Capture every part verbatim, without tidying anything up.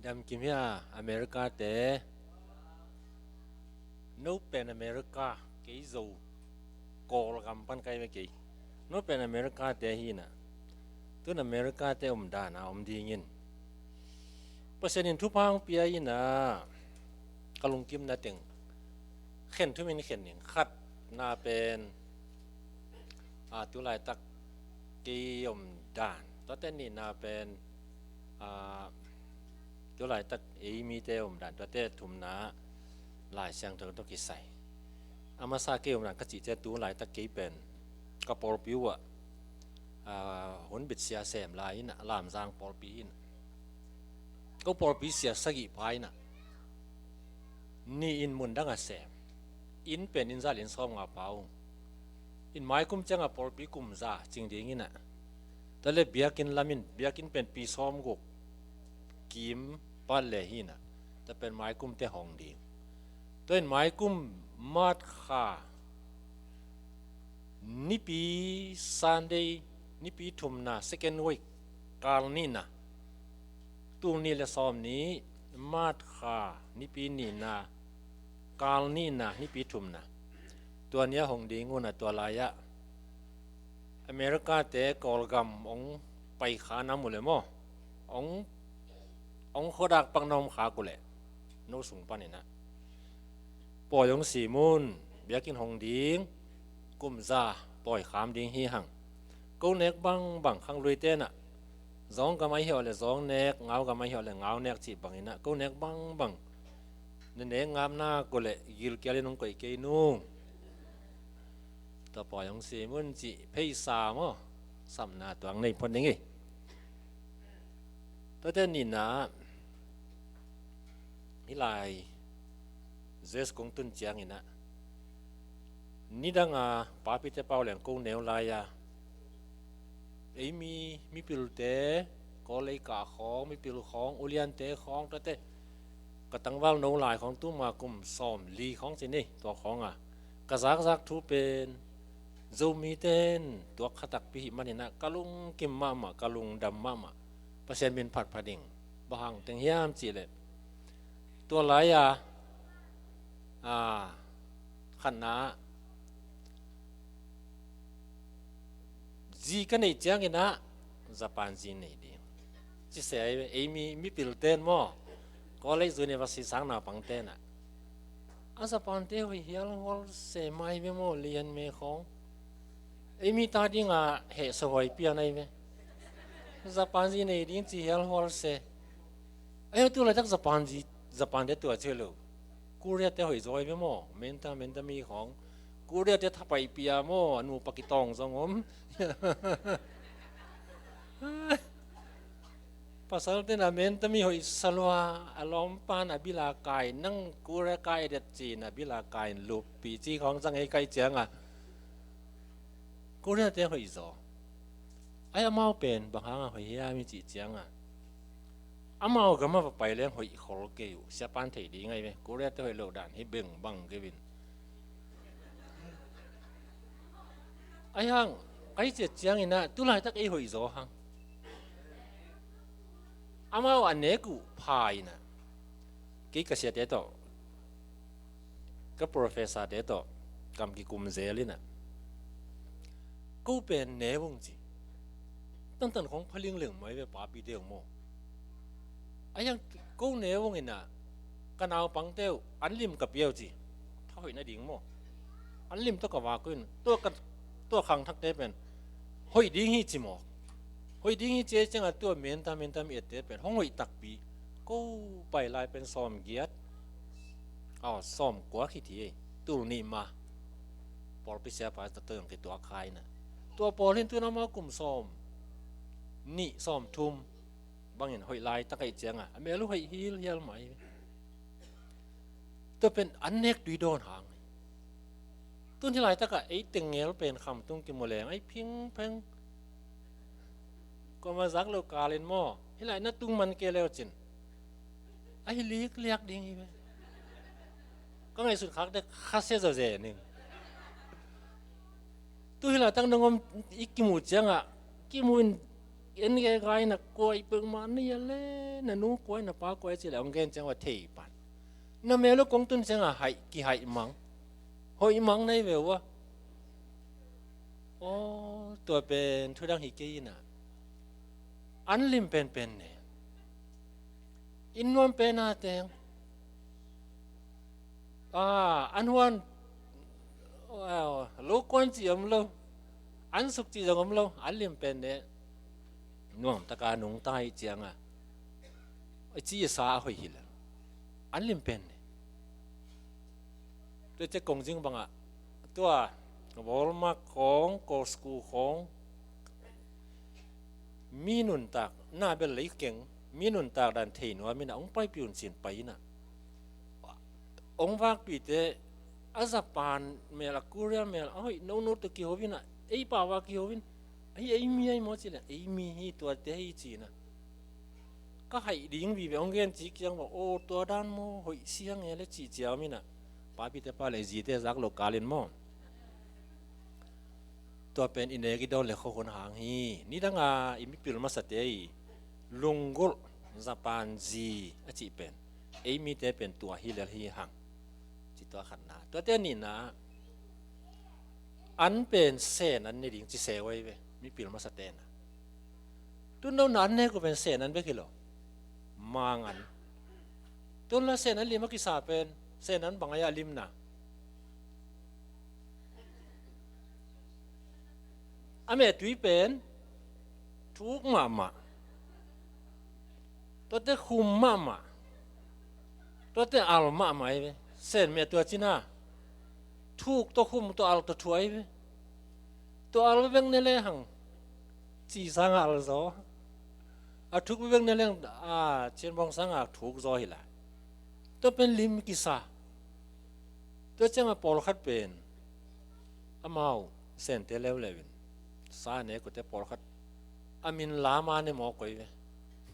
Damkim hia America te? No pen America, kei Zo, Kawlgam pan kai ve kei. No pen America te hi na. Tun America te omdan a om dingin Pasian in thupha hong pia hi na, ka lungkimna teng khen thumin khen ning. Khatna pen, a, tu laitak kei omdan. Tuate nihna pen, a, tu laitak ei mite omdan. Tuate thumna Lai Siangtho tawh kisai. A masa kei omdan ka cih ciang tu laitak kei pen ka pawlpi uh ah, a, hunbit sia sem lai in a, Lamzang pawlpi in. Ko pawlpi sia sagih pha in a, nih in mun dang a sem. Inn pen inn za le inn sawmnga pha ung. In maikum ciang a pawlpi kum za cing ding in a. Tua le biakinn lam in, biakinn pen pi sawmguk kim pha le hi na. Tua pen maikum te hong ding. Tua in maikum March kha, nipi Sunday, nipi thumna, second week, kal nihna. Tul nih le sawm nih, March kha, nipi nihna, kal nihna, nipi thumna. Tua ni a hong ding un a, tua lai ah America te Kawlgam hong pai kha na mu le maw? Hong, hong khuadak pak na om kha uh leh, no sung pan in a, pawi hong sim un, biakinn hong ding, kum za pawi kham ding hi hang. Ko nek bangbang, khangluite na, zawng gam ahi hawh le zawng nek, ngau gam ahi hawh le ngau nek cih bang in a, ko nek bangbang na nek ngap nak uh leh gilkial in hong koih kei nung. Tua pawi hong sim un cih pheisa maw, sapna tuang nei phot ning hi. Tuate nihna, hih lai U S kong tun ciang in a, nidang a papite pau leng ko neu lai a, ei mi, mipilte, Kawlei kah khawng, mipil khawng, uliante khawng, tuate ka tangval no lai khawng, tuma kum sawm li khawng ci ni, tua khawng a ka zakzak thu pen Zomite in tuak kha takpi hi man in a, ka lungkim mahmah, ka lungdam mahmah. Pasian min phatphat ing. Bang hang teng hiam cih leh, tua lai a, a, khatna, zi ka neih ciang in a, Japan zi nei ding ci se, ei mi, mipilte in maw, College University sang naupangte in a, a Japan te hoih hial hual se mai ve maw, lian me khawng. Ei mi ta ding a heh sahuai pian ai ve. Japan zi nei ding ci hial hual se. Ai tu laitak Japan zi, Japan te tua ci lo. Korea te hoih zaw ai ve maw, menta, menta mi khawng. Korea te thapai pia maw, a nupa kitawng zong om. Pasal ten a menta mi hoih sa lua, a lawmpan a bila kai, nang Korea kai det cin a bila kai in lup pi ci khawng zang ei kai ciang a, Korea te hoih zaw. Ai amau pen bang hang a hoih hiam i cih ciang a, amau gam a va pai leng hoih khol kei uh, siapan thei ding ai ve, Korea te hoih lo dan hi beng bang kei vin. Ai hang, kai ciat ciang in a, tu laitak ei hoih zaw hang. Amau a nek uh pha in a, kei ka siate tawh, ka professor te tawh kam kikum zel in a, ko pen ne vung ci. Tantan khawng pha lingleng mai ve, papi te uh maw. Ai hang ko ne vung in a, ka naupangte uh an lim ka pia uh ci. Tha hoih na ding maw. An lim tawh ka vak uh in, tua ka, tua khangthakte pen hoih ding hi ci maw. Hoih ding hi ci ei ciang a, tua menta, menta mi ette pen hong hoih takpi. Ko pai lai pen sawm giat, aw, sawm kua khit hi ei. Tul nih ma pawlpi siapa ta tawh zong kituak kha in a, tua pawl in tun amau kum sawm nih, sawm thum bangin hoih laitak ahih ciang a, a mel uh hoih hilhial mah hi. Tua pen an nek tui dawn hang. Tun hih laitak a ei teng ngel pen Khamtung kimu leng ai phingpheng. Kuama zak lo kal in maw, hih lai na tung man kei leu cin, ahi likliak ding hi ve. Ka ngaihsut khak dek kha sia zawzen ing. Tu hih laitak nang om i kimu ciang a, kimu in En gega in a kuai peuhmah na hia le, na nu kuai, na pa kuai ci le hong gen ciang va thei pan. Na mel uh kong tun ciang a haih, kihaih mang. Hoih mang na hi ve uh a. Aw, tua pen thu dang hi kei in a. An lim penpen ne. Inn nuam pen a teng. Ah, an huan, ah, lo kuan ci om lo. An suk ci zong om lo. An lim pen ne. Nuam taka nungta hi ciang a. I ci i sa a hoih hi le. An lim pen ne. Tua ciang kong zing bang a. Tua, Walmart khong, Costco khong. Mi nuntak, na bel lei keng, mi nuntak dan thei nuam in a, hong paipih un cin pai in a. Hong vakpihte, a Japan mel, a Korea mel, a hoih nono tawh kiho in a, ei pau a kiho in, ei, ei mi ahi maw ci le, ei mi hi tuate hi ci in a. Ka haih ding vive hong gen ci kiang va, aw tua dan maw, hoih siang e le ci ciam in a. Papite pa le zite zak lo kal in maw. Tua pen i nek i dawn le khuahun hang hi. Nidang a i mipil masate i lunggulh Japan zi a cih pen ei mite pen tua hi lel hi hang. Ci tua khatna. Tuate nihna an pen Sen an ne ding ci se uh ahi ve. Mipil masate na. Tun no na an nek uh pen Sen an bek hi lo. Mang an. Tun la Sen an lim a kisa pen Sen an bang a lim na. A mehtui pen thuk mahmah. Tuate khum mahmah. Tuate al mahmah ahi ve. Sen meh tua cina. Thuk tawh khum tawh al tawh thuai ve. Tua al veng ne le hang. Ci sang al zaw. A thuk veng ne le hang. A, cin bawng sang a thuk zaw hi lai. Tua pen lim kisa. Tua ciang a pawlkhat pen amau Sente leuleu in sa ne kute pawlkhat a min lam a ne maw koi ve.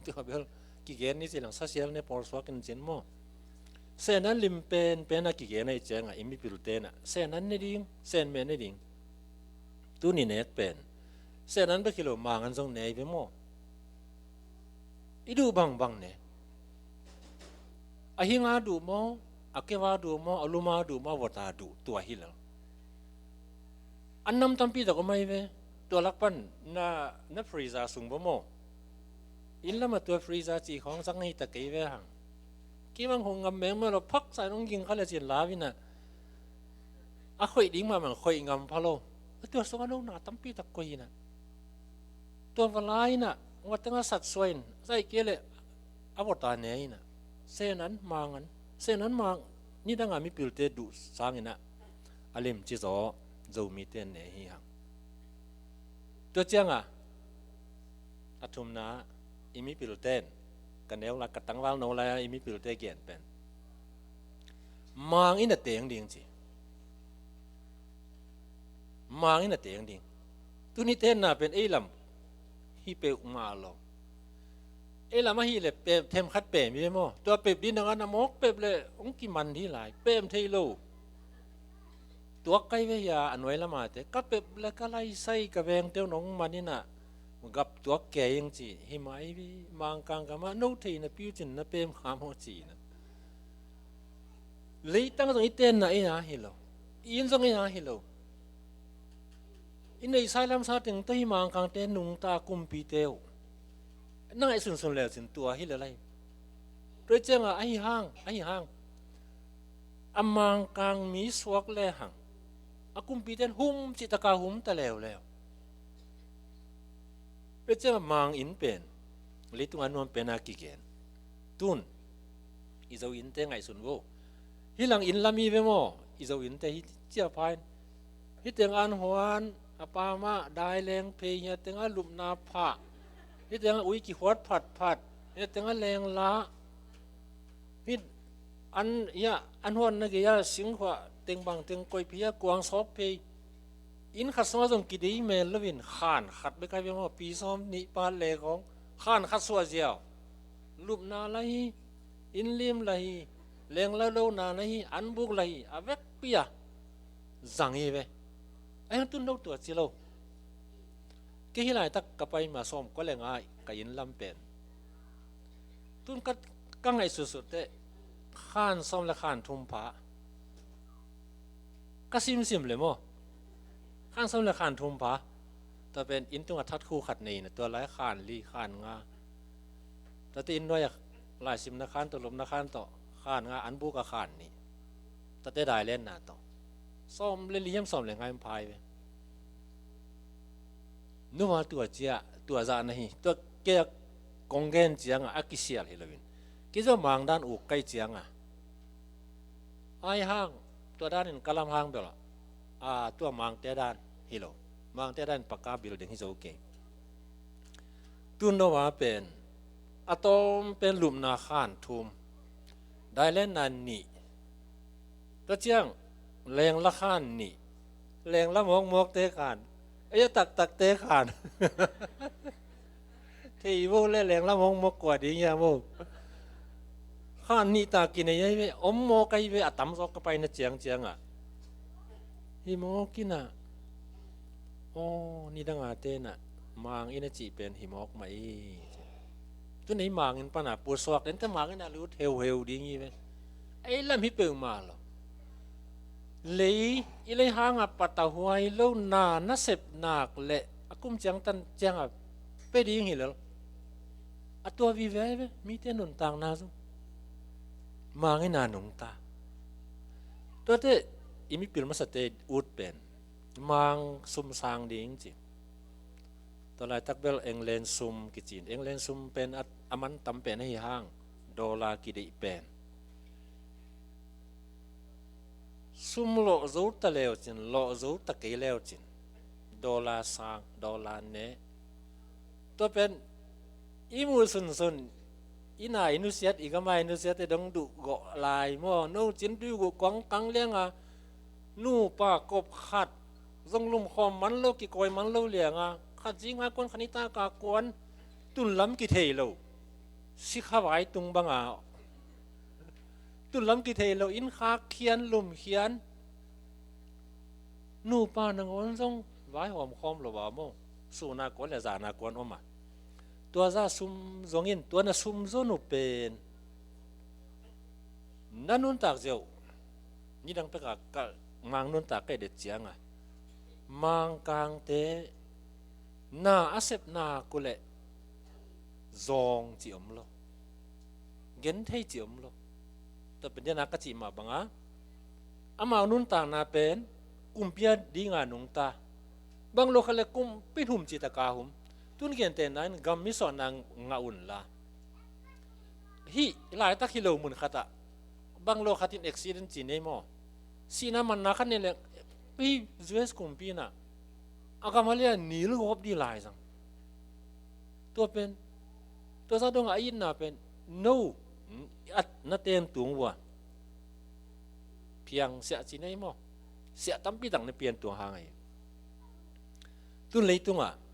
Tua bel kigen ni ci lang sa sial ne pawl suak in cin maw. Sen an lim pen pen a kigen a i ciang a i mipilte na Sen an ne ding, Sen meh ne ding. Tuni nek pen Sen an bek hi lo Mang an zong ne i ve maw. I duh bangbang ne. A hinga duh maw, a keva duh maw, a luma duh maw, a vota duh, tua hi lo. An nam tampi tak om ahi ve. Tua lak pan na, na freezer sung baw maw. Inn lam a tua freezer ci khawng zak ngei ta kei ve hang. Kei bang hong ngam meng mah lo, phak sa in hong ging kha le cin lau in a. A khoih ding mahmah khoih ngam pha lo. A tua sung a nona tampi tak koih in a. Tua va la in a, hong a teng a sat suai in, zai kei le a vota ne in a. Sen an, Mang an. Sen an, Mang, nidang a mipilte duh sang in a. A lim ci zaw, Zomite ne hi hang. Tua ciang a, a thumna, i mipilte in, ka neu la, ka tangval no la, i mipilte gen pen. Mang in a teng ding ci. Mang in a teng ding. Tuni tenna pen ei lam hi peuhmah lo. Ei lam ahi le pem, themkhat pem hi maw. Tua pep ding nang an a mawk pep le hong kiman hi lai. Pem thei lo. Tuak kai ve hia a nuai lam a te. Ka pep le ka laisai ka vengte uh nong man in a gap tuak kei ing ci. Hi mai ve Mangkang ka mah no thei na piu cin na pem kha maw ci na. Leitang zong i tenna ei a hi lo. I inn zong ei a hi lo. I neihsa i lamsa teng tawh hi Mangkangte nungta kumpite uh. Na ngaihsunsun le cin tua hi le lai. Tua ciang a ahi hang, ahi hang. A Mangkang mi suak le hang. A kumpite in hum cih taka hum ta leuleu. Tua ciang a Mang inn pen leitung a nuam pen a kigen. Tun i Zo innte ngaihsun vo. Hi lang inn lam hi ve maw? I Zo innte hi cia pha in. Hi teng an huan, a pa mah dai leng phei, hi a teng a lupna phah. Hi teng a ui kihuat phatphat. Hi a teng a leng la. Hi an, hi a an huan na gei a singkhuah teng bang teng koih phei a kuang sawk phei. Inn khat sungah zong kidei mel loin khan khat bek a hi ve maw, pi sawm nih pat le kong khan khat suah ziau. Lupna la hi, inn lim la hi, lengla lona la hi, an buk la hi, a vekpi a zang hi ve. A hiang tun lo tua ci lo. Kei hih laitak ka pai ma sawm kua le nga ka inn lam pen, tun ka, ka ngaihsutsut teh khan sawm le khan thum pha. Ka simsim le maw, khan sawm le khan thum pha. Tua pen inn tungah thatkhu khat nei na, tua lai khan li khan nga. Tate inn nuai-ah laisimna khan tawh, lupna khan tawh khan nga, an buk a khan nih. Tate dailenna tawh sawm le li hiam, sawm le nga hiam pha hi ve. Numa tua ciah, tua zah na hi. Tua kei a kong gen ciangah a kisial hi loin, kei zong Mang dan uk kai ciangah, ai hang, tua danin ka lam hang bel a, tua Mangte dan hi lo. Mangte dan paka building hi zo kei. Tun noma pen a tawm pen lupna khan thum, dailenna nih. Tua ciang lengla khan nih, lengla mawkmawkte khan, ei a taktakte khan. Thei vo le, lengla mawkmawk kua ding hiam vo. Khan nih ta kinei ahi ve, om mawk ahi ve, a tamzaw ka paina ciangciangah. Hi mawk inah, aw, nidanga tenah Mang inn a cih pen hi mawk mah i. Tun ei Mang inn pana pusuak dente Mang inn a lut heuheu ding hi ve. Ei lam hi peuhmah lo. Lei, i lei hanga patahuai lo na, nasep nak le a kum ciangtan cianga pe ding hi lel. A tua vive hi ve, mite nuntakna zong Mang inn a nungta. Tuate i mipil masate ut pen Mang sum sang ding ci. Tua laitak bel England sum kici in, England sum pen a, a man tam pen ahi hang, dollar kideih pen. Sum lawh zo ta leu cin, lawh zo ta kei leu cin, dollar sang, dollar ne. Tua pen i muh sunsun, i na i nusiat, i gama i nusiat i dong duh gawh lai maw. No cin duh guh kong kang lianga nupa kop khat zong lumkhawm man lo, kikawi man lo lianga khat zinga kuan, khat nitaka kuan, tunlam kithei lo. Sikha vai tung banga tunlam kithei lo, inn khak khian, lum khian. Nupa nangawn zong vaihawm khawm lo a maw, suna kuan le zana kuan om a. Tua za sum zongin, tua na sum zon uh pen na nuntak ziau. Nidang peka ka Mang nuntak ka i det cianga, Mangkangte na a sep nak uh leh zawng ci om lo, genthei ci om lo. Tua pen diana ka cih mah banga, amau nuntakna pen kumpi a dinga nungta. Bang lo khat le kumpi hum ci taka hum. Tun gentehna in gam misuahna ngah unla, hih laitak hi lo mun khatah bang lo khatin accident ci nei maw, sihna manna khat nei leng, hih U S kumpi inah a gam a lia nil gawp dih lai zang. Tua pen, tua za dongah a itna pen no, a na ten tung vua. Piang siah ci nei maw, siah tampi tak na pian tung hang ahi. Tun leitungah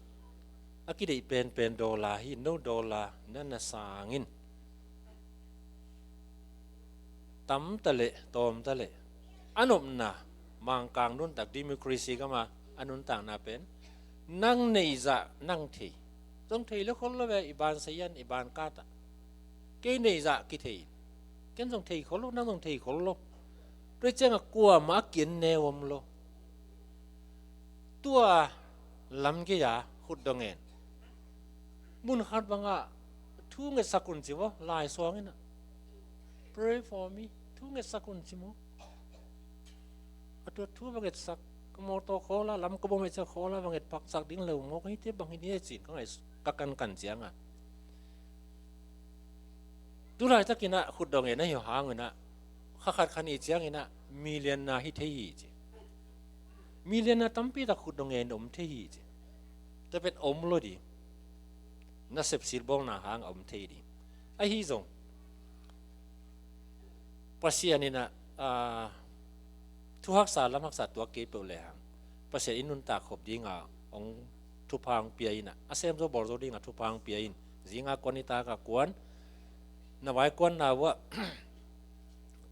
a kideih penpen dollar hi, no dollar na na sangin, tam ta leh tawm ta leh, a nopna Mangkang nuntak, democracy gama a nuntakna pen, nang neihzah nang thei. Zong thei lo khol lo ve, i ban sayan, i ban katah. Kei neihzah kithei, ken zong thei khol lo, nang zong thei khol lo. Tua ciangah kuamah a ki-en neu om lo. Tua lam gei-a khutdong en. Mun khat bangah thu ngetsak un ci maw, lai suang inah, "Pray for me," thu ngetsak un ci maw. A tua thu va ngetsak, ka mawtaw khawla, lam ka bawm heh ciang khawla va nget paksak ding lo maw, ka hite bang hi ni e ci-in ka ngaih, ka kankan ciangah, tu laitakinah khutdong en ahi hang inah, kha khat kha nih cianginah million na hi thei hi ci. Million na tampi tak khutdong en om thei hi ci. Tua pen om lo ding. Nasep silbawlna hang a om thei ding. Ahi zong Pasian inah, aa, thu haksa lam haksa tuak kei peuh lehang, Pasian in nuntak khop dinga hong thupha hong pia inah, a sem zo bawl zo dinga thupha hong pia in, zinga kuan, nitaka kuan, na vai kuanna uah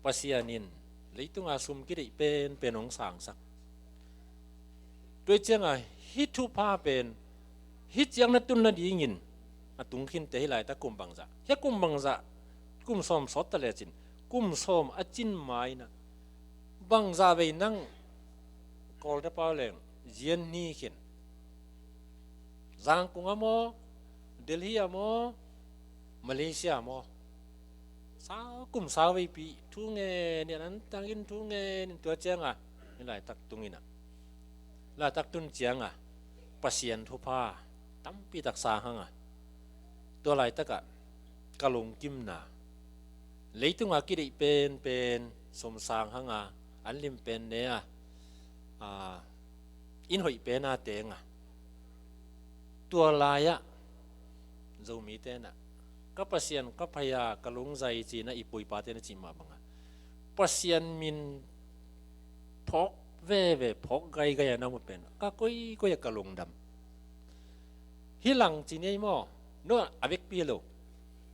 Pasian in leitunga sum kideih penpen hong sangsak. Tua cianga hih thupha pen Hih ciang na tun nadingin a tung khinte hih laitak kum bangzah, hih kum bangzah, kum sawm sawt ta lecin, kum sawm a cin ma-in ah, bangzah vei nang Kawlte pau leng, zian ni khin, Zangkong ah maw, Delhi ah maw, Malaysia ah maw, sau kum sau veipi thu ngen in, an tangin thu ngen in, tua ciangah hih laitak tung in ah, laitak tun ciangah Pasian thupha tampi tak sang hang a, tua laitakah ka lungkimna, leitungah kideih penpen sum sang hang a, an lim pen ne a, a, inn hoih pen a teng a, tua lai-ah Zomite in ah, ka Pasian ka phai a, ka lungzai, ci-in ah i pu i pate na cih mah bangah Pasian min phawk veve, phawk gaigai a na mu pen, ka koikoi ah ka lungdam. Hih lang ci ni ei maw, no, a vekpi lo.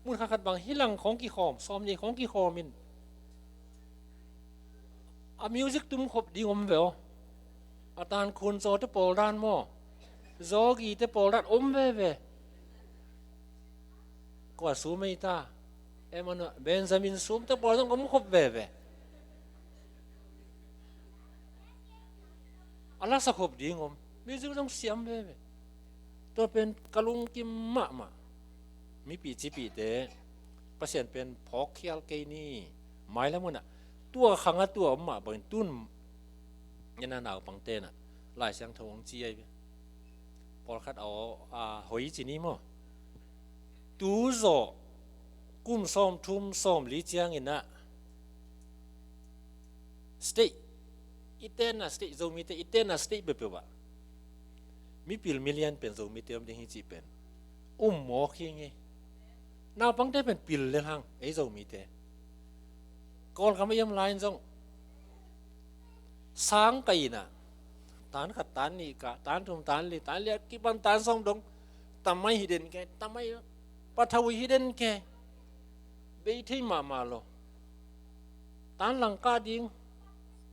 Mun khat khat bang hih lang khawng kikhawm, sawm ni khawng kikhawm in, a music tum khop ding om ve aw. A Tan Khun Zaw te pawl dan maw, Zaw Gi te pawl dan om veve. Kua sum ei ta? Emmanuel, Benjamin sum te pawl zong om khop veve. A lasa khop ding om, music zong siam veve. Tua pen ka lungkim mahmah. Mipi cipihte, Pasian pen phawk khial kei ni. Mailam hun ah tua khang ah tua om mah bangin tun nena naupangte in ah Lai Siangtho hong ci ai ve. Pawlkhat a, a hoi ci ni maw. Tu zawh kum sawm thum sawm li ciangin ah state, i tenna state, Zomite i tenna state peuhpeuh ah mipil milian pen Zomite om ding hi cih pen um mawk hi ngei. Naupangte pen pil lel hang, ei Zomite. Kawlgam a i om lai-in zong sang kah in ah, tan khat, tan nih kah, tan thum, tan li, tan li a kipan tan sawm dong, tamai hi den ke, tamai, pathaui hi den ke, bei thei mahmah lo. Tan lang kah ding,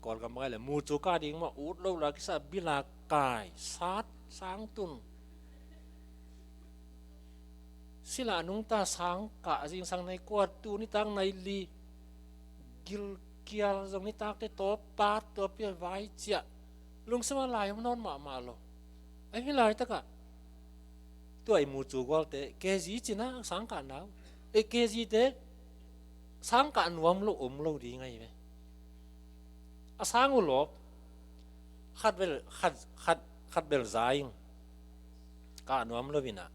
Kawlgam bang a le mucu kah ding mah, ut lo la kisa, bila kai, sat, sang tun. Sila nungta sang kah, zingsang nai kua, tu nitak nai li, gilkial zong nitakte tawp, pat tawp, pia vai ciah. Lungsim ah lai om nawn mahmah lo. Ahi laitakah tua i mucu gualte, K G cina sang kah nau, e, K G te sang kah nuam lo om lo ding ahi ve. A sang uh lawp, khat bel, khat, khat, khat bel za ing, kah nuam lo in ah,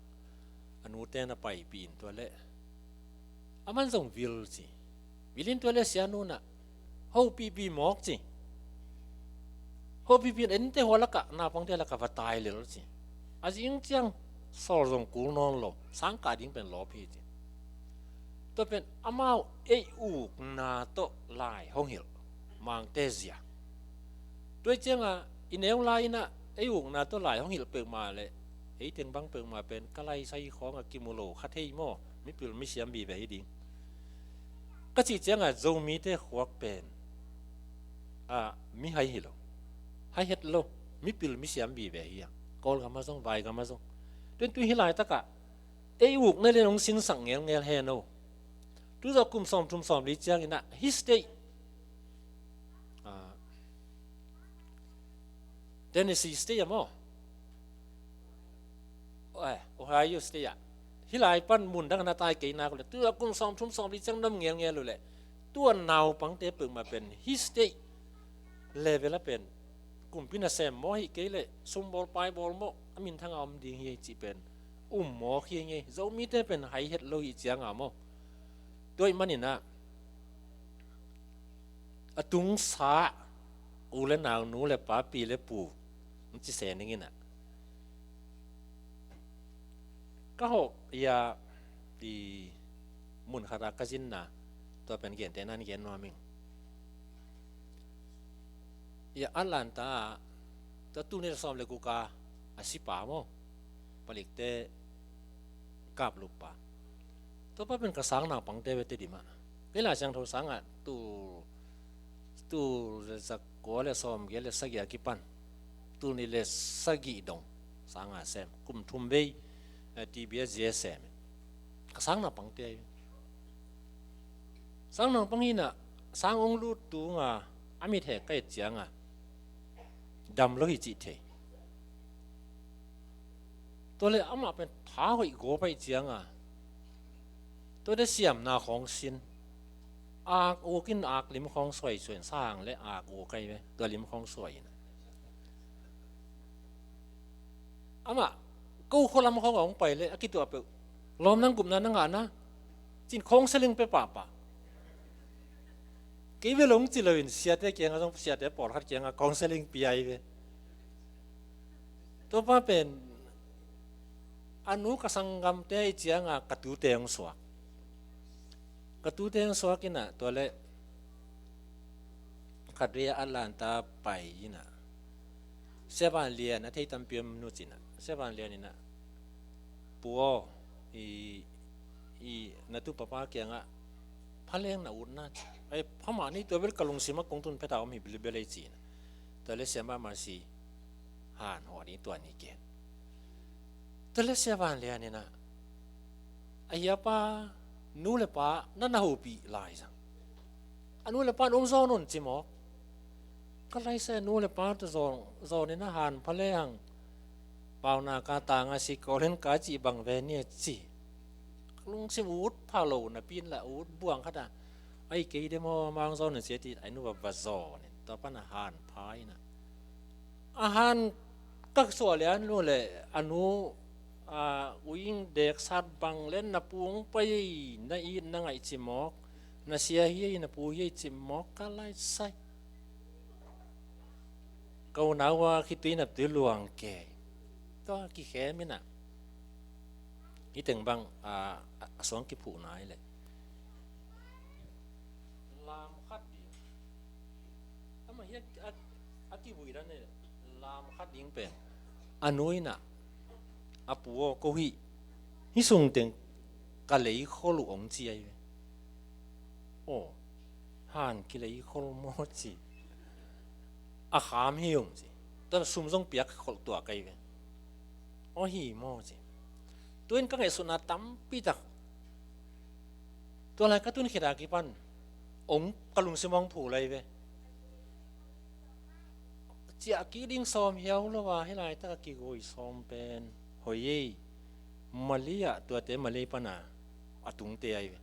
a nute na paipih in tua leh, a man zong vil ci. Vil in tua leh sianu in ah, hopihpih mawk ci. Hopihpih in, ente hua lakah, naupangte lakah va tai lel ci. A zing ciang sawl zong kul nawn lo, sang kah ding pen lawp hi ci. Tua pen amau ei ukna tawh lai hong hilh, Mangte zia. Tua ciangah i neu lai-in ah ei ukna tawh lai hong hilh peuhmah leh, ei teng bang peuhmah pen ka lai sai khawng a kimu lo kha thei maw, mipil misiam vive hi ding. Ka cih ciangah Zomite khuak pen, a, mi hai hi lo, hai het lo, mipil misiam vive hi a, Kawlgam ah zong, Vaigam ah zong. Tua in tu hi laitakah ei ukna lian hong sinsak ngelngel hen aw. Tu zawh kum sawm thum sawm li ciangin ah hih state, ah, Tennessee State ah maw, eh, Ohio State ah, hih lai pan mun dang ah na tai kei nak uh leh, tu zawh kum sawm thum sawm li ciang na om ngelngel uh leh, tua naupangte peuhmah pen hih state level ah pen kumpi nasem maw, hi kei leh sumbawl paibawl maw, a minthang a om ding hi cih pen um mawk hi ngei. Zomite pen hai het lo hi ciangah maw, tua ahih manin ah a tungsa u le nau, nu le pa, pi le pu, hong ci se ning in ah, ka hawh ia, i mun khat ah ka zinna, tua pen gente nan gen nuam ing. Ia Atlanta ah, tua tul nih le sawm le guk a a sipa maw, palikte kaplup pa, tua pa pen ka sang naupangte ve, Tedim ah. Kei Lai Siangtho sangah tul, tul zakua le sawmgiat le sagih a kipan tul nih le sagih dong, Sang a sem, kum thum vei, eh, T B S G sem. Ka sang naupang te ahi. Sang naupang hi-in ah, sang hong lut tung a, a mit hek ka et ciang a, dam lo hi cih thei. Tua leh amah pen tha hoih gawp ahih ciang a, tua leh siamna khawng sin. Ak uk in ak lim khawng suai, suai in sang leh ak uk ahi ve, tua lim khawng suai in. Amah, ko khua lam khawng a hong pai leh, a kituah peuh. Lawm nang, gupna na ngah na, ci-in counseling pia pahpah. Kei bel hong ci lo in, siate kiangah zong, siate pawlkhat kiangah counseling pia ahi ve. Tua pa pen, a nu ka sanggamte ahih ciang a, ka tute hong suak. Ka tute hong suak in ah, tua leh, khatvei a Atlanta pai in ah, Sia Van Lian, a thei tampi om nu cih in ah, Sia Van Lian in ah, "Pu aw, i, i na tu papa kiangah pha leng na ut na," ci. "Ai, pha mah ni, tua bel ka lungsim ah kong tun phet a om hi bilibel ei," ci-in ah. Tua leh Sia Mama si, "Han hawh ni, tua ni ken." Tua leh Sia Van Lian in ah, "A hia pa, nu leh pa na na hopih lai zang. A nu leh pa in hong zawn un ci mawk. Ka lai sai, a nu leh pa tawh zawn, zawn in ah han pha lehang, Paunak a tang a si, Korean ka cih bang ve ni," a ci. Ka lungsim ut pha lo napi-in lah, ut buang khat a, "Ai, kei de maw, amah hong zawn un ci," a ci, a nu va, va zawn in, tua pan a han pha in ah. A han ka suah leh a nu leh, a nu, a, uing deksat bang leh, "Na pu hong pai ei, na it na ngaih," ci mawk. "Na sia hi ei, na pu hi ei," ci mawk. Ka lai sai. Ka unau a khitui naptui luang kei. Tua kikhem in ah, hih teng bang, a, a, a suang kiphuhna hi leh, lam khat ding. Amah hi a, a, a kivui dan hi leh, lam khat ding pen, a nu in ah, "A pu aw, ko hih, hih sung teng ka lei khol uh," hong ci ahi ve. "Aw, han kilei khol maw?" ci. "A kham hi ung," ci. "Tua sum zong piak khol tuak ahi ve." "Aw, hi maw?" ci. Tua in ka ngaihsutna tampi tak, tua lai ka tun khit a kipan, hong, ka lungsim hong phu lai ve. Ciah kik ding sawm hiau lo a, hih laitak a kigui sawm pen hoih ei. Malay ah, tuate Malay pan a, a tungte ahi ve.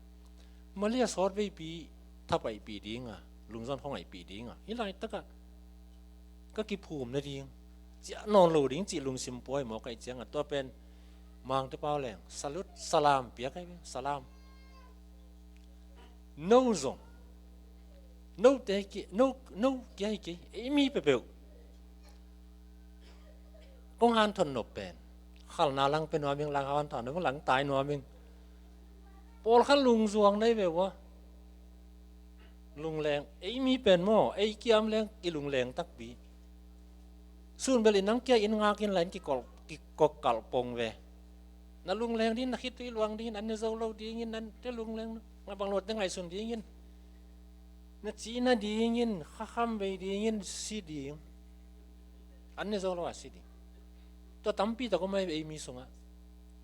Malay ah sawt veipi thapaihpih ding a, lungzon khuangaihpih ding a, hih laitak a ka kiphum nading, ciah nawn lo ding cih lungsim pua hi mawk ahih ciang a, tua pen Mangte pau leng, salute, salam piak ahi ve, salam. No zong, note ki, no, no kia hi kei, ei mi peuhpeuh. Kong hanthawn nop pen, khalna lang pia nuam ing, lang hanthawn nop ing, lang tai nuam ing. Pawlkhat lungzuang na hi ve ua. Lungleng, ei mi pen maw, ei kiam leng i lungleng takpi. Sun bel in nang kia in ngak in la in kikol, kikok kalh pong ve. Na lungleng ding, na khitui luang ding in, an ne zo lo ding in, an te lungleng, na bang lo te ngaihsun ding in. Na cihna ding in, khakham vei ding in, si ding. An ne zo lo a si ding. Tua tampi tak om ahi ve ei mi sungah.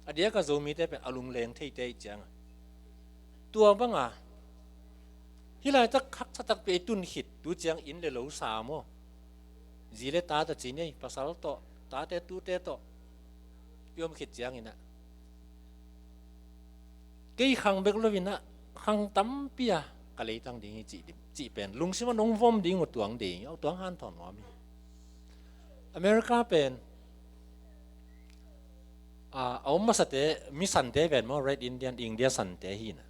A diak a Zomite pen a lungleng theite ahih ciang a. Tua bang a, hih laitak haksa takpi ei tun khit, tu ciang inn le lo sa maw. Zi le ta tawh ci ni ei, pasal tawh, tate tute tawh i om khit ciangin ah, kei khang bek lo in ah, khang tampi a ka leitang ding hi cih dim, cih pen lungsim ah nong vom ding uh tuang ding, au tuang hanthawn nuam hi. America pen, a, a om masate, mi sante pen maw, Red Indian, India sante hi na.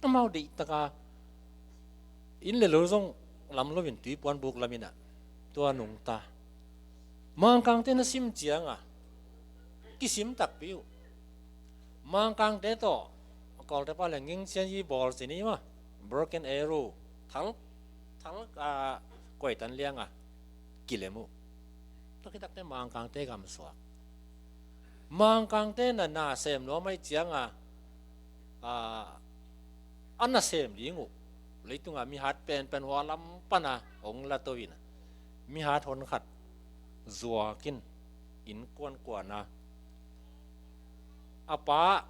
Amau deih taka inn le lo zong lam lo in, tuipuan buk lam in ah, tua nungta. Mangkangte na sim ciang a, kisim takpi uh. Mangkangte tawh, Kawlte pa le ngingcian hi bawl ci ni maw, broken arrow, thal, thal, a, kuaitan liang a kilem uh. Tua khit takte Mangkangte gamsuak. Mangkangte na na sem nuam ahih ciang a, a, a nasem ding uh, leitung a mihat penpen hua lam pan a hong la to in a, mihat hon khat zuak in, inn kuankuan a, a pa,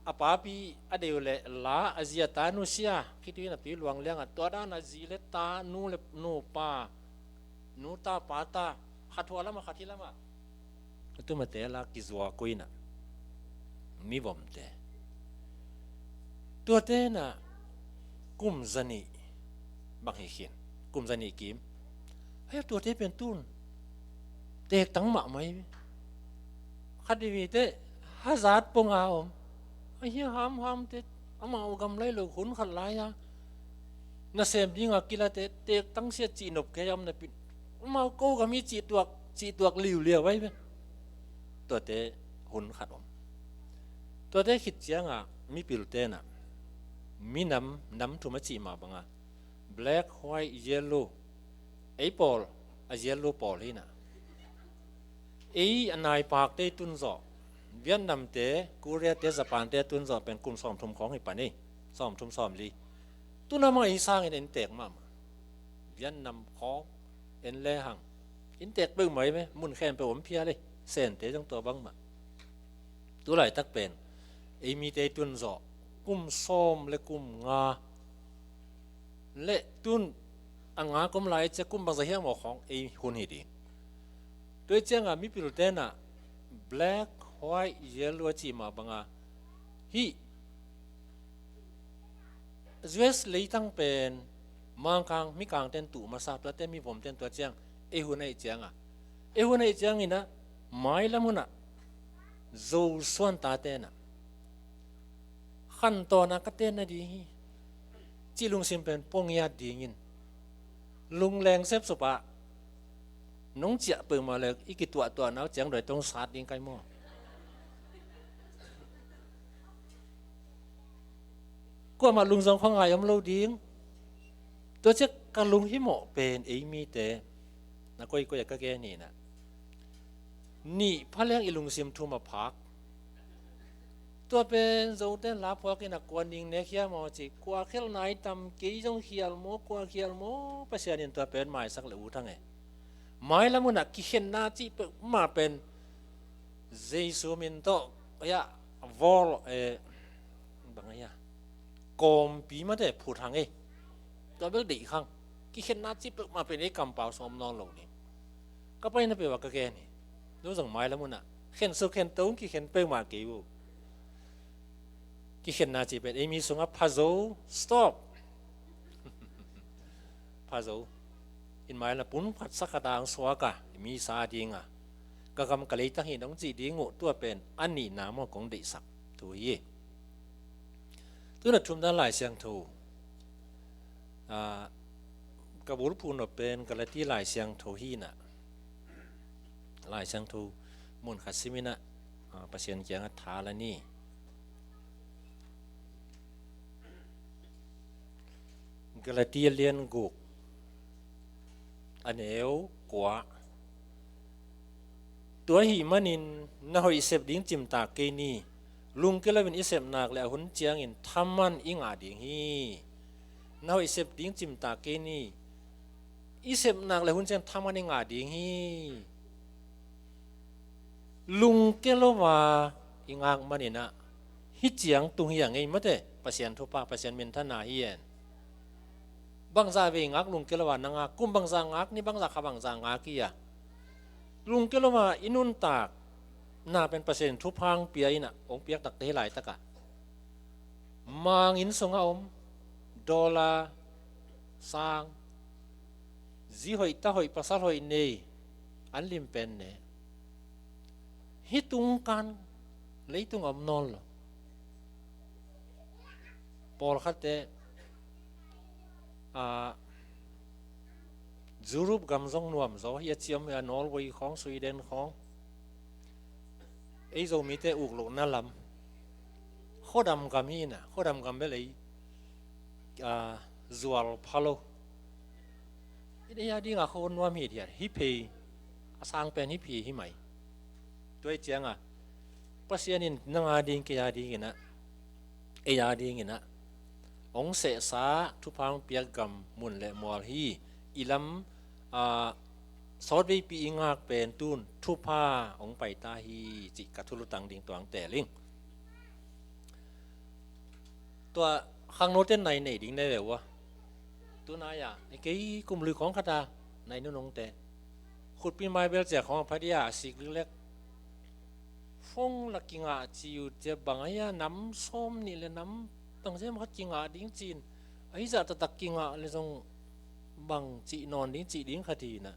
a papi a deu le la a zi a ta nusia khitui napi luang liangah tua dan a zi le ta, nu le nupa, nu ta pa ta, khat hua lamah khat hi lamah a tumate la kizuak uh inah, mivomte. Tuate inah kum zanih bang hi khin, kum zanih kim. Hei, tuate pen tun tektang mahmah hi. Khat i vite hazat ponga om. Ahi hamhamte amau gam lai lo hun khat lai-a nasem dinga kilate tektang sia cih nop kei a om napi, amau ko gam hi cih tuak, cih tuak liuliau ahi ve. Tuate hun khat om. Tuate khit ciangah mipilte inah minam, nam thum a cih mah bangah black, white, yellow. Ei pawl a yellow pawl hi inah, ei a naipakte i tun zawh, Vietnamte, Koreate, Japante a tun zawh pen kum sawmthum khawng hi pan ei, sawmthum sawmli. Tuna mah ei sangin en tek mahmah. Vietnam khawng en lehang in tek peuhmah ei ve, mun khempeuh om phial ei, Sente zong tua bangmah. Tu laitak pen ei mite i tun zawh kum sawm le kum nga le tun a nga kum lai cia kum bangza hiam aw khawng ei hun hi ding. Tua i ciangah mipilte inah black, white, yellow a cih mah banga hih U S leitang pen Mangkang, Mikangten tuh masa, tuate mivomten tua ciang ei hun ahih ciangah, ei hun ahih cianginah mailam hunah Zo suan tate inah khantawn a ka ten nading hi cih lungsim pen pua ngiat dingin lungleng sepsop ah nong ciah peuhmah le i kituahtuahna uh ciang doi tong sat ding kai maw? Kuamah lungzong khua ngai om lo ding. Tua ciah ka lunghimawh pen ei mite na koikoi a ka gen hi inah, nih pha leng i lungsim thum a phak. Tua pen Zoten la phuak inah kua ning nek hiam aw ci, kua khialhna i tam, kei zong khial maw, kua khial maw, Pasian in tua pen maisak le ut hang e. Mailam hunah kikhenna cih peuhmah pen Jesu min tawh, ya, vol, eh, bang a ya, kawmpi mate phut hang e. Tua bel deih khang. Kikhenna cih peuhmah pen ei kampau sawm nawn lo ding. Ka paina peuh ah ka gen hi. Zong zong mailam hunah khensuk khento kikhen peuhmah kei uh. Kikhenna cih pen ei mi sungah pha zo, stop. Pha zo. In mailam pum khat sa khat a ang suak a, i misa dinga ka gam ka leitang hi nong cih ding uh, tua pen a nihna maw kong deihsak thu hi. Tuna thumna Lai Siangtho, ah, ka bulphuh nop pen Galati Lai Siangtho hi inah, Lai Siangtho mun khat sim inah, ah, Pasian kiangah tha la ni. Galati a lian guk, a neu kua. Tua ahih manin na hoih sep ding cimtak kei ni. Lungkia loin i sep nak le a hun ciangin thaman i ngah ding hi. Na hoih sep ding cimtak kei ni. I sep nak le a hun ciangin thaman i ngah ding hi. Lungkia lo a i ngak maninah hih ciang tung hi a ngei mate, Pasian thupha, Pasian minthanna hi en. Bangzah vei ngak lungkia lo a na ngak, kum bangzah ngak, ni bangzah kha bangzah ngak hi a. Lungkia lo a i nuntak na pen Pasian in thupha hong pia inah, hong piak takte hi laitakah. Mang inn sungah om, dollar, sang, zi hoih, ta hoih, pasal hoih nei, an lim pen ne. Hih tung kan leitung om nawn lo. Pawlkhatte, ah, Europe gam zong nuam zaw hi a, ciam hi a, Norway khawng, Sweden khawng. Ei Zomite uk lohna lam. Khuadam gam hi inah, khuadam gam bel ei, ah, zual pha lo. Ei a dingah khua nuam hithiat, hi phei, a sang pen hi phei hi mai. Tua hi ciangah Pasian in nang a ding, kei a dinginah, ei a dinginah hong sehsa, thupha hong piak gam, mun le mual hi. I lam, ah, sawtveipi i ngak pen tun thupha hong pai ta hi cih ka thulutang ding tuang teling. Tua khangnote nai nei ding nei ve ua. Tunai-a kei kum lui khawng khata nai nunungte khutpi mai bel cia khawng a phadia a sik liklek. Phone la kingah ci uh cia bang ahi a nam sawm nih le nam tang sem khat kingah ding cin ahi zah taktak kingah le zong bang cih nawn ding cih ding khat hi na.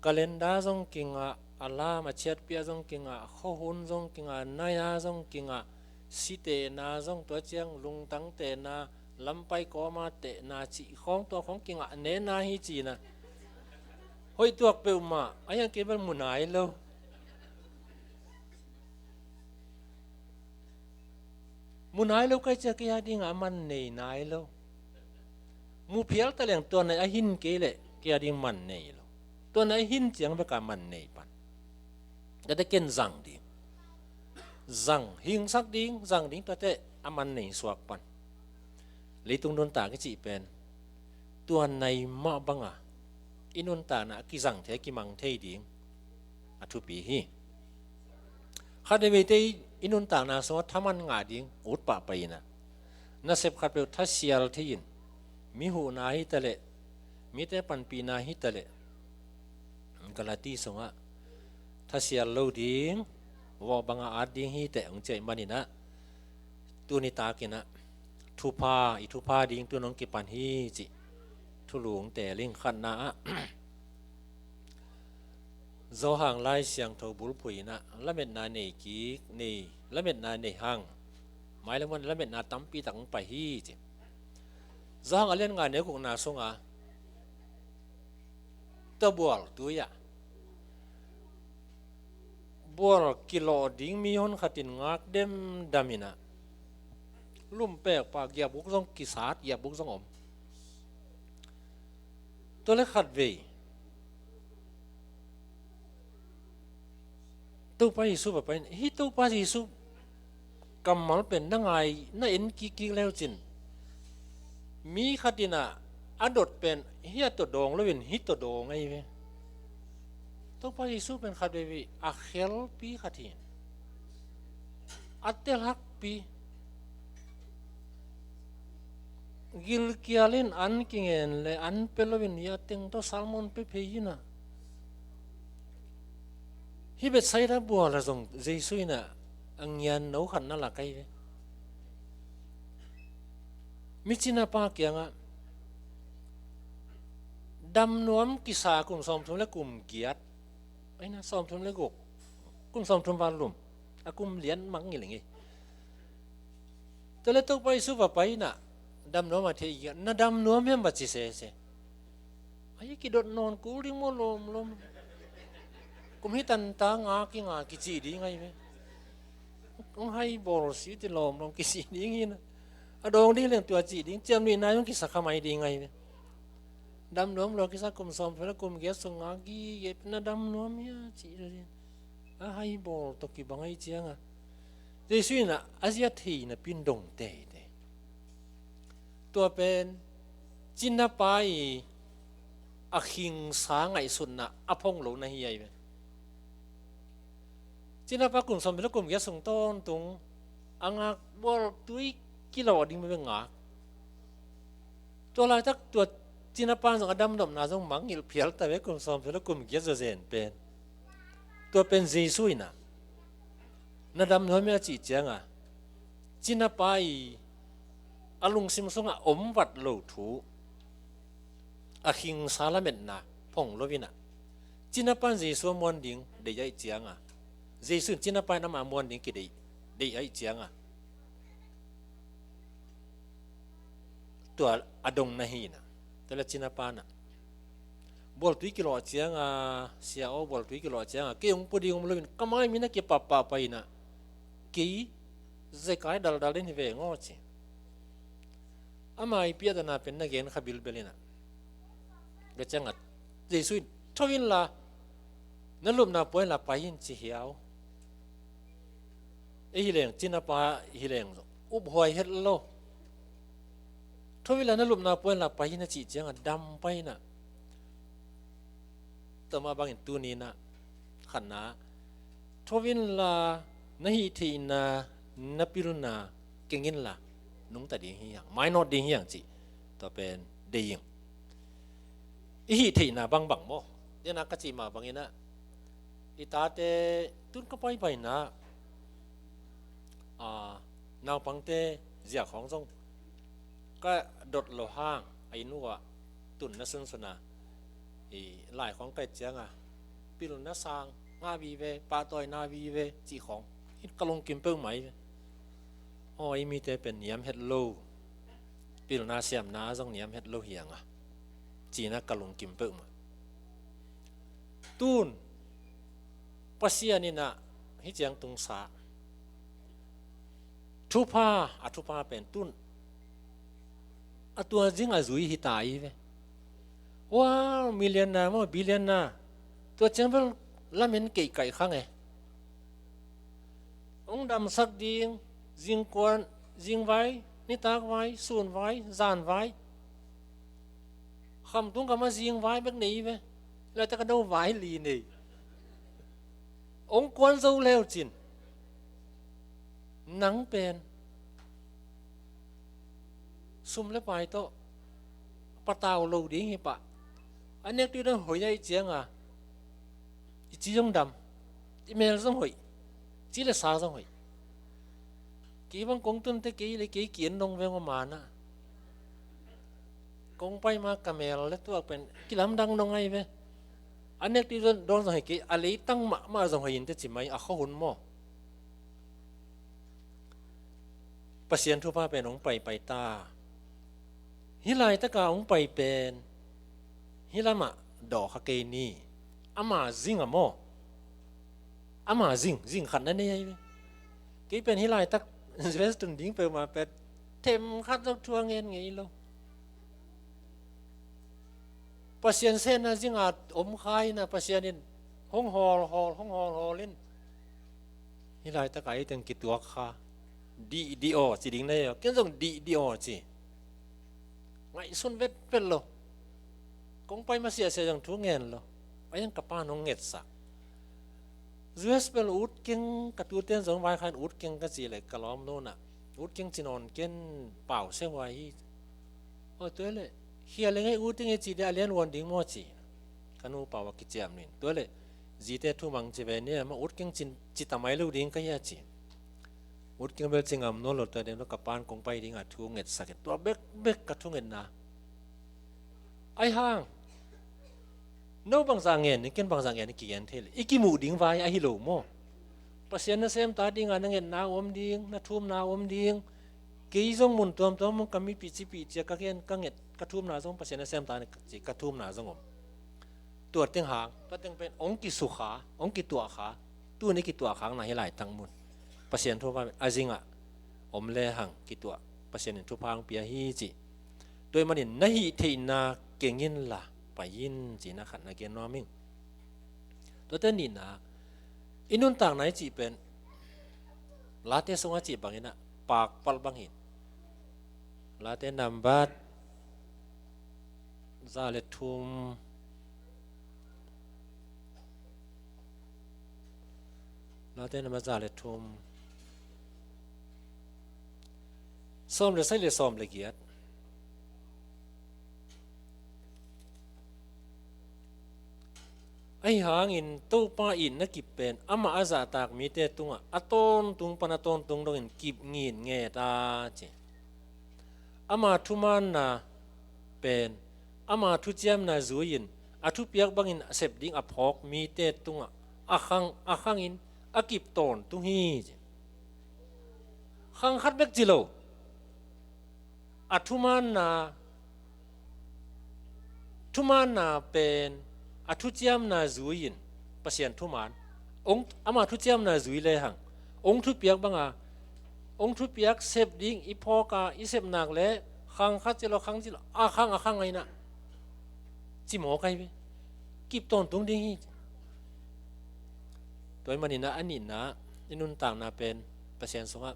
Calendar zong kingah, alarm a chiatpia zong kingah, khuahun zong kingah, naia zong kingah, sitehna zong tua ciang lungtang tehna, lampai kawma tehna cih khawng tua khawng kingah nena hi cina. Hoih tuak peuhmah a hiang kei bel mu nai lo. Mu nai lo kai cia kei a dingah a man nei nai lo. Mu phial ta leng tua nai a hin kei leh kei a ding man nei lo. Tua nai a hin ciang beka man nei pan. Tate ken zang ding, zang hingsak ding, zang ding tuate a man nei suak pan. Leitung nuntak i cih pen tua nai mah banga i nuntakna a kizang thei a kimang thei ding a thupi hi. Khat veiveite i nuntakna sungah thaman ngah ding ut pahpah ina, nasep khat peuh thasial thei in, mi huhna hi taleh, mite panpihna hi taleh, Galati sungah thasial lo ding, vawh banga at ding hi teh hong ciah ih maninah, tuni takinah thupha, i thupha ding tun hong kipan hi cih thulu hong teling. Khatna ah Johan Lai Siangtho bulphuh inah lametna nei kik, nei, lametna nei hang, mai le muan lametna tampi tak hong pai hi ci. Johan a lian nga neu gukna sunga tua bual tui ah bual kilawh ding mi hon khatin ngak demdam inah, lumpek pa giabuk zong kisat, giabuk zong om. Tua le khat vei Topa Jesu va pai in, hih Topa Jesu kammal pen na ngai, na en kikkik leucin, mi khat inah a dot pen hih a tawh dawng loin hih tawh dawng ahi ve. Topa Jesu pen khat veivei a khelpi khat hi. A telhakpi, gilkial in an kingen le an pe loin hih a teng tawh salmon pe phei inah, hih Bethsaida bual ah zong Jesu inah a ngian no khat na lak ahi ve. Mi cinapa kiangah damnuam kisa kum sawmthum le kum giat, aina sawmthum le guk, kum sawmthum val lum, a kum lian mangngilh ngei. Tua le Topa Jesu va pai inah damnuam a thei, na damnuam hiam va ci sese. Ahi kidot nawn kul ding maw lawmlawm. Kum hi tanta nga kinga kicih ding ahi ve. Hong hai bawl si ti lawmlawm kicih ding hi na. A dawng ding leng tua cih ding, ciamnuihna hong kisa khamai ding ahi ve. Damnuam lua kisa kum sawmthum le kum giat sung nga gige na damnuam hia cih ding. A hai bawl tawh kibang ahi cianga Jesu inah a zia thei napi in dong teitei. Tua pen cinapa i a khingsa ngaihsutna a phong lo na hi ahi ve. Cinapa kum sawmthum le kum giat sung tawntung a ngak bual tui kilawh ding bebe ngak. Tua laitak tua cinapa zong a damnopna zong mangngilh phial ta ve, kum sawmthum le kum giat zawzen pen. Tua pen Jesu inah na damnuam hia cih cianga cinapa i a lungsim sungah om vat lo thu a khingsa lametna phong lo inah, cinapa in Jesu a muan ding deih aih cianga, Jesu in cinapa in amah a muan ding kideih, deih aih cianga tua a dong na hi na. Tua le cinapa inah bual tui kilawh cianga, sia aw, bual tui kilawh cianga kei hong pu ding om loin ka mai mi na kipappah pai inah, kei zekai daldal den hi ve ngaw ci. Ama i piahdana pen na gen kha bilbel inah, ka cianga Jesu in tho inla na lupna puai la pai in ci hiau. Ei hileng cinapa hileng uphuai het lo. Tho inla na lupna puai la pai in a cih cianga dam pai inah, Tua mah bangin tuni-in ah, khatna, tho inla, na hih theihna, na pilna keng inla, nungta ding hi hang, mainawt ding hi hang cih tua pen deih ing. I hih theihna bangbang maw? Dena ka cih mah bangin ah, i tate, tun ka paipaina ah, naupangte ziak khawng zong ka dot lo hang, a inn uh ah tunna sunsun a, i lai khawng ka et ciang a, pilna sang ngah vive, pahtawina vive cih khawng in ka lungkim peuhmah hi ve. Aw, ei mite pen niam het lo, pilna siamna ah zong niam het lo hi hang a, ci-in ah ka lungkim peuhmah. Tun Pasian in ah hih ciang tungsa, thupha, a thupha pen tun a tua zing a zui hi ta hi ve. Wow, millionaire maw, billionaire, tua ciang bel lamen keih kaih khang e. Hong damsak ding, zingkuan, zingvai, nitakvai, sunvai, zanvai, khamtung kama zingvai bek nei hi ve. Laitak a dovai li nei. Hong kuan zo leu cin, nang pen sum le pai tawh patau lo ding hi pah. A nek dih dong hoih a, i ciang a, i ci zong dam, i mel zong hoih, ci le sa zong hoih. Kei bang kong tunte kei le kei ki-en dong veng aw, man ah. Kong pai ma ka mel le tuak pen kilamdang dong ahi ve. A nek dih dong zong hoih kei, a leitang mahmah zong hoih in teh ci mai, a khuahun maw. Pasian thupha pen hong paipai ta. Hih laitaka hong pai pen hih lamah dawh kha kei ni. Ama zing a maw? Ama zing, zing khat na nei ahi ve. Kei pen hih laitak U S tun ding peuhmah pen themkhat zong thu a ngen ngei lo. Pasian sehna zinga om kha in a, Pasian in hong hawlhawl, hong hawlhawl in, hih laitaka ei teng kituak kha. Dih, dih aw ci ding na hi aw, ken zong dih, dih aw ci. Ngaihsun vetvet lo. Kong pai masiahsiah zong thu ngen lo. A hiang ka pa'n hong ngetsak. U S bel ut keng, ka tute in zong vaikhak in ut keng ka cih leh ka lawmnu in ah, ut keng ci nawn ken, pau se huai hi. Aw, tua leh khia leng ei ut keng ei ci dih a lianhuan ding maw ci. Ka nu pau a kiciam ning. Tua leh zite thu mang ci ve ni, amah ut keng cin ci ta mai lo ding ka hia ci. Ut keng bel ci ngam nawn lo, tua ding lo ka pa'n kong pai dinga thu ngetsak hi. Tua bekbek ka thungetna. Ahi hang, no bangzah ngen ni, ken bangzah ngen ni kigen thei leh, i kimuh ding vai ahi lo maw? Pasian nasem ta dinga na ngetna om ding, na thumna om ding. Kei zong mun tuamtuam ka mipi cipi cia ka gen, ka nget, ka thumna zong Pasian nasem ta ni ci, ka thumna zong om. Tua teng hang, tua teng pen hong kisukha, hong kituahkha. Tuni kituahkhakna hi laitak mun. Pasian thupha a zingah om lehang kituah, Pasian in thupha hong pia hi ci. Tua ahih manin na hih theihna keng inla pai in ci-in a khat na gen nuam ing. Tuate nihna, i nuntakna i cih pen Late sungah cih bangin ah pakpalh bang hi. Late nambat za le thum. Late nambat za le thum. Sawm le sagih le sawm le giat. Ahi hangin Topa itna kip pen amah a zahtak mite tungah a tawntung pan a tawntung dongin kip ngitnget a ci. Ama thumaanna pen ama thuciamna zui-in a thupiak bangin a sep ding a phawk mite tungah a khang, a khangin a kip tawntung hi ci. Khang khat bek ci lo. A thumaanna, thumaanna pen a thuciamna zui-in, Pasian thumaan, hong, ama thuciamna zui lehang hong thupiak banga, hong thupiak sep ding i phawk a, i sep nak leh khang khat ci lo, khang ci lo, a khang, a khang a inah cimawh kai ve. Kip tawntung ding hi. Tua ahih manin ah a nihna, i nuntakna pen Pasian sungah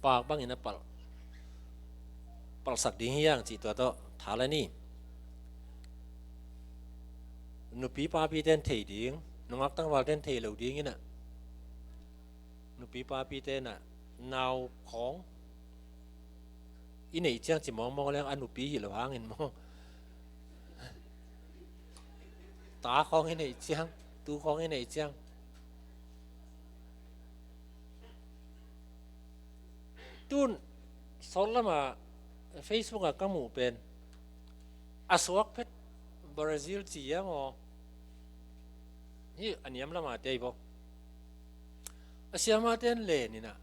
pak bangin a palh, palhsak ding hi hang cih tua tawh tha la ni. nupi papi ten thei ding, nungak tangval ten thei lo ding inah, nupi papi tenah nau khawng i neih ciang ci mawngmawng leng a nupi hi lo hangin maw, ta khawng i neih ciang, tu khawng i neih ciang. Tun sawt lama Facebook ah ka muh pen a suak phet Brazil ci ia maw, hi a niam lama te hi bawk. A siama ten len inah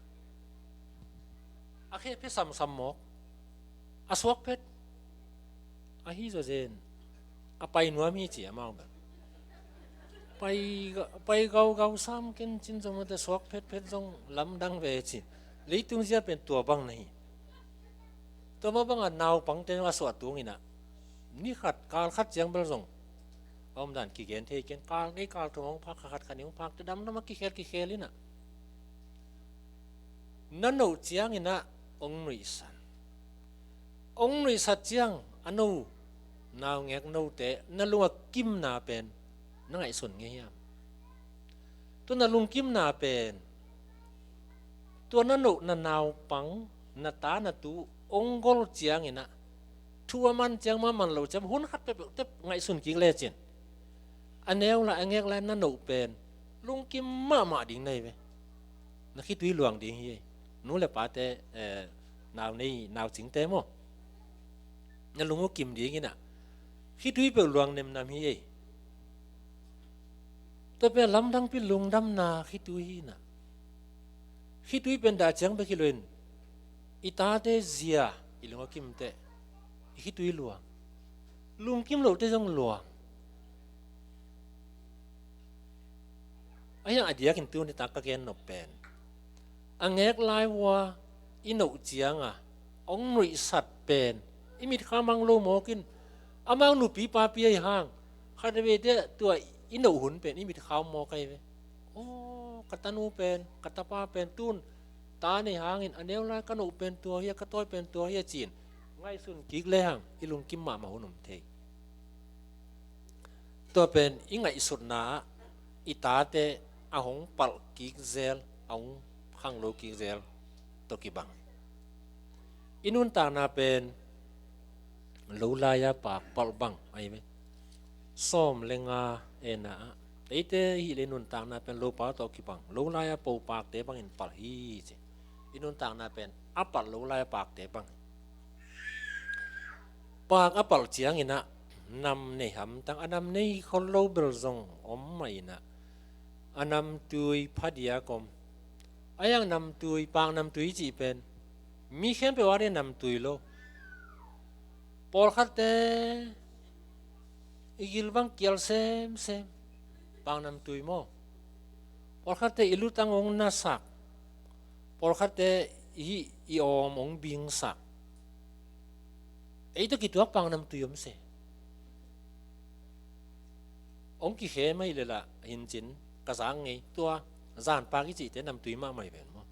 a khe phe samsam mawk, a suak phet. Ahi zawzen a pai nuam hi ci amau bel. Pai, pai gaugau sam ken cin zong mate suak phetphet zong lamdang ve ci. Leitung zia pen tua bang na hi. Tua mah bangah naupangte a suah tung inah ni khat kal khat ciang bel zong a omdan kigen thei ken, kal nei kal thum hong phak, kha khat khat nih hong phak, te damdam a kikhel kikhel inah na noh ciang inah hong nuihsan. Hong nuihsat ciang a no, naungek note na lung a kimna pen na ngaihsun ngei hiam? Tua na lungkimna pen tua na noh na naupang, na ta na tu hong gol ciang inah thu a man ciang mah man lo ciang hun khat peuhpeuh te ngaihsun kik lecin a neu lai a ngek lai na noh pen lungkim mahmah ding na hi ve. Na khitui luang ding hi ei. Nu le pate, eh, nau nei nau cingte maw, na lung uh kim ding inah khitui peuh luang nemnam hi ei. Tua pen lamdangpi lungdamna khitui hi inah, khitui pen dah ciang bek hi loin i tate zia i lung a kimte i khitui luang. Lungkim lote zong luang. Ahi hang a diakin tuni tak ka gen nop pen a ngek lai ua i noh cianga hong nuihsat pen i mitkham hang lo mawkin amau nupi papi ahi hang khat veite tua i noh hun pen i mitkham mawk ahi ve. Aw, ka tanu pen, ka tapa pen tun ta nei hangin a neu lai ka noh pen tua hi a, ka tawi pen tua hi a ci-in ngaihsun kik lehang i lungkim mahmah hun om thei. Tua pen i ngaihsutna ah i tate a hong palh kik zel, a hong khanglo kik zel tawh kibang. I nuntakna pen lo lai-a paak palh bang ahi ve. Sawm le nga ena ah eite i hih leh i nuntakna pen lopa tawh kibang, lo lai-a po paakte bangin palh hi ci. I nuntakna pen a palh lo lai-a paakte bang hi. Paak a palh ciangin ah nam nei hamtang, a nam nei khol lo bel zong om mah in ah, a namtui phadiak om. A iang namtui, paak namtui cih pen mi khempeuh a ding namtui lo. Pawlkhatte i gil bang kial semsem, paak namtui maw. Pawlkhatte i lutang hong nasak, pawlkhatte i, i awm hong bingsak. Ei tawh kituak paak namtui om se. Hong kikhem ahi leh lah hincin ka zak ngei, tua zan paak i cihte namtui mahmah hi ven maw.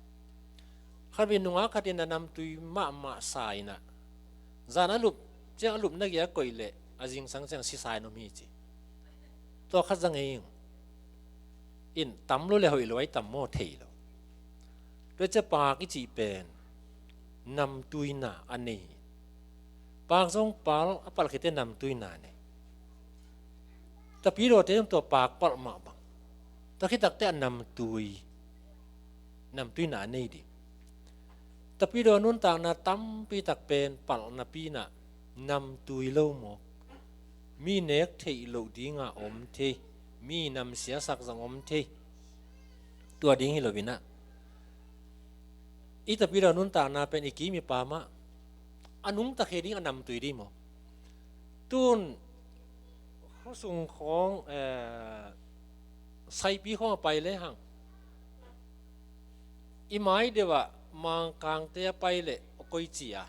Khat vei nungak khat in a namtui mahmah sa in ah, zan a lup ciang a lupna gei a koih leh a zingsang ciang sisa in om hi ci. Tua khat za ngei ing. In tam lo le hoih lo ahi tam maw, thei lo. Tua ciang paak i cih pen namtuina a nei hi. Paak zong palh, a palh khit teh namtuina nei. Tapidawte zong tua paak palh mah bang, tua khit tak teh a namtui, namtuina a nei ding. Tapidaw nuntakna tampi tak pen palh napi in ah namtui lo mawk. Mi nek theih loh ding a om thei, mi namsiasak zong om thei. Tua ding hi lo in ah, i tapidaw nuntakna pen i kim i pam ah a nungta khe ding, a namtui ding maw. Tun khuasung khawng, eh, Saipi khawng a pai lehang, i mai deuh ah Mangkangte a pai leh koici a,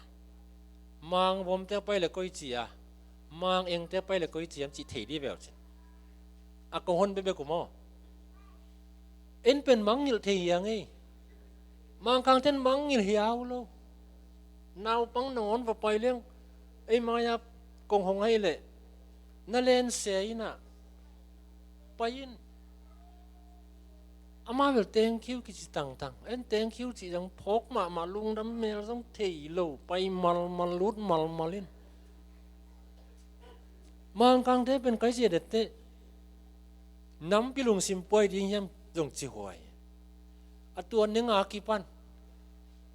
Mangvomte a pai leh koici a, Mangengte a pai leh koici a, cih thei dih ve uh cin. A kong hon bekbek uh maw. En pen mangngilh thei hi a ngei. Mangkangten mangngilh hi a uh lo. Naupang nangawn va pai leng ei mai-a kong hong ahi leh na lensia in ah, Pai in. Amah bel thank you kici tangtang. En thank you cih zong phawk mahmah, lungdam mel zong thei lo. Pai malmal, lut malmal in. Mangkangte pen kai sia dette. Nampi lungsim puai ding hiam zong ci huai. A tua neng a kipan.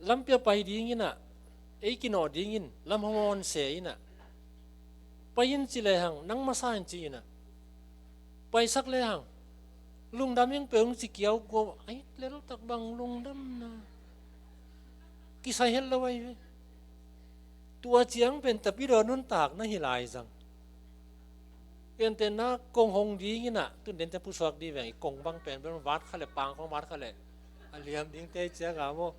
Lampi a pai ding inah. Ei kinawh ding in. Lam hong awn se inah. Pai in ci lehang. Nang masa in ci inah. Paisak lehang. Lungdam ing pe ung ci kiau guau. Ai, lel tak bang lungdam na. Kisai het lo ai ve. Tua ciang pen tapidaw nuntak na hi lai zang. Ken ten na kong hong ding inah, tun den te pusuak di veng i kong bang pen, pen vat kha le pang kong vat kha le. A liam ding te ciang a mo.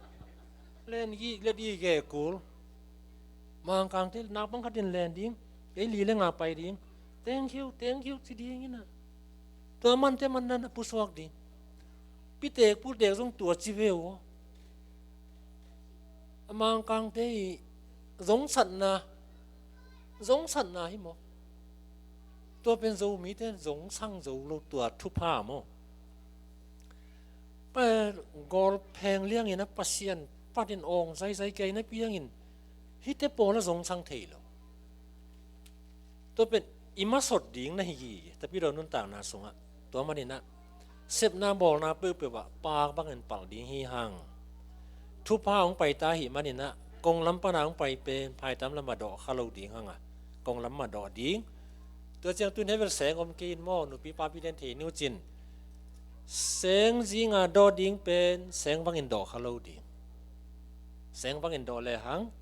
Len gi, le di ge kul. Mangkangte, nak bang khat in len ding. Ei li le nga pai ding. Thank you, thank you, ci ding inah. Tua man te man na na pusuak ding. Pitek, putek zong tua ci ve uh. A Mangkangte i zongsatna, zongsatna hi maw. Tua pen Zomite zongsang zo lo tua thupha maw. Pa gawl pheng liangin a Pasian patin awng zaizai kei na piangin hite pawl a zongsang thei lo. Tua pen i masot ding na hi gi, tapidaw nuntakna sungah. Tua maninah sepna bawlna peuhpeuh ah paak bangin palh ding hi hang. Thupha hong pai ta hi maninah kong lam pana hong pai pen phaitam lam a dawh kha lo ding hanga kong lam a dawh ding. Tua ciang tun hevel seng om kei in maw, nupi papi den thei ni uh cin. Seng zinga dawh ding pen seng bangin dawh kha lo ding. Seng bangin dawh lehang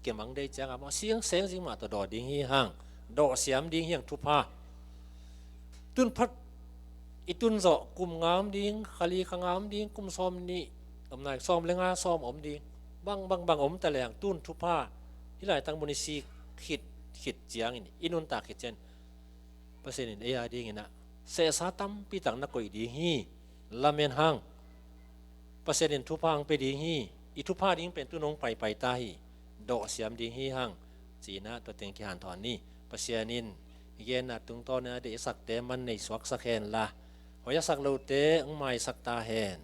kimang dei cianga maw, seng, seng zing mah tawh dawh ding hi hang. Dawh siam ding hi hang thupha. Tun phat i tun zawh kum nga om ding, khali kha nga om ding, kum sawm nih om nai, sawm le nga sawm om ding. Bang, bang, bang om ta lehang tun thupha. Hih laitang mun i sik khit, khit ciangin, i nuntak khit ciangin. Pasian in ei a dinginah sehsa tampi tak na koih ding hi. Lamen hang. Pasian in thupha hong pe ding hi. I thupha ding pen tun hong paipai ta hi. Dawh siam ding hi hang. Cinah tua teng kihanthawn ni. Pasian in i genna tungtawnin a deihsakte man nei suaksak hen la, hoih a sak lote hong maisak ta hen.